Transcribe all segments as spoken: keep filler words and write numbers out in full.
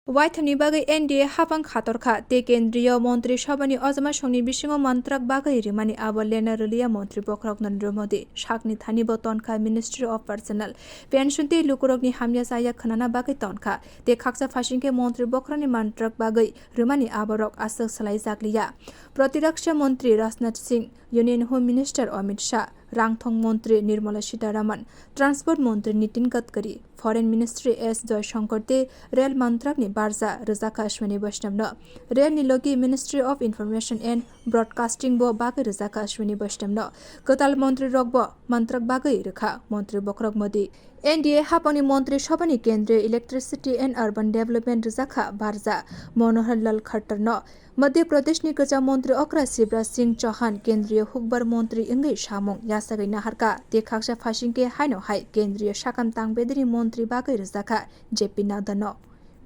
Waithani bagwi N D A hapang khatorkha tei Kendriya Montri Sabhani ojama songni bisingo mantrak bagwi rimani abo lena rwliya Montri Bokhorok Narendra Modi. Sakni thani bo tonkha Ministry of Personnel, Pension tei lukurokni hamya chaya khwnana bagwi tonkha tei khaksa phasingkhe Montri Bokhorokni mantrak bagwi rwmani aborok aswk swlaijakliya. Pratirakshya Montri Rajnath Singh, Union Home Minister Amit Shah, Rangthong Montri Nirmala Sitharaman, Transport Montri Nitin Gadkari, Foreign Ministry S Jaishankar tei Rail Mantrakni barja rwjakha Ashwini Vaishnavno. Rail ni logi Ministry of Information and Broadcasting bo bagwi rwjakha Ashwini Vaishnavno. Kwtal montri rokbo mantrak bagwi rwkha Montri Bokhorok Modi. N D A hapangni Montri Sabhani Kendriya Electricity and Urban Development rwjakha barja Manohar Lal Khattarno. Madhya Pradeshni kwcham montri okra Shivraj Singh Chauhan Kendriya Hukbar Montri wngwi samung yachagwi naharkha tei khaksa phasingkhe haino hai Kendriya sakam tangbedini montri bagwi rwjakha J P Nadda no.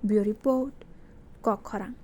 Bureau Report, Kok Khorang.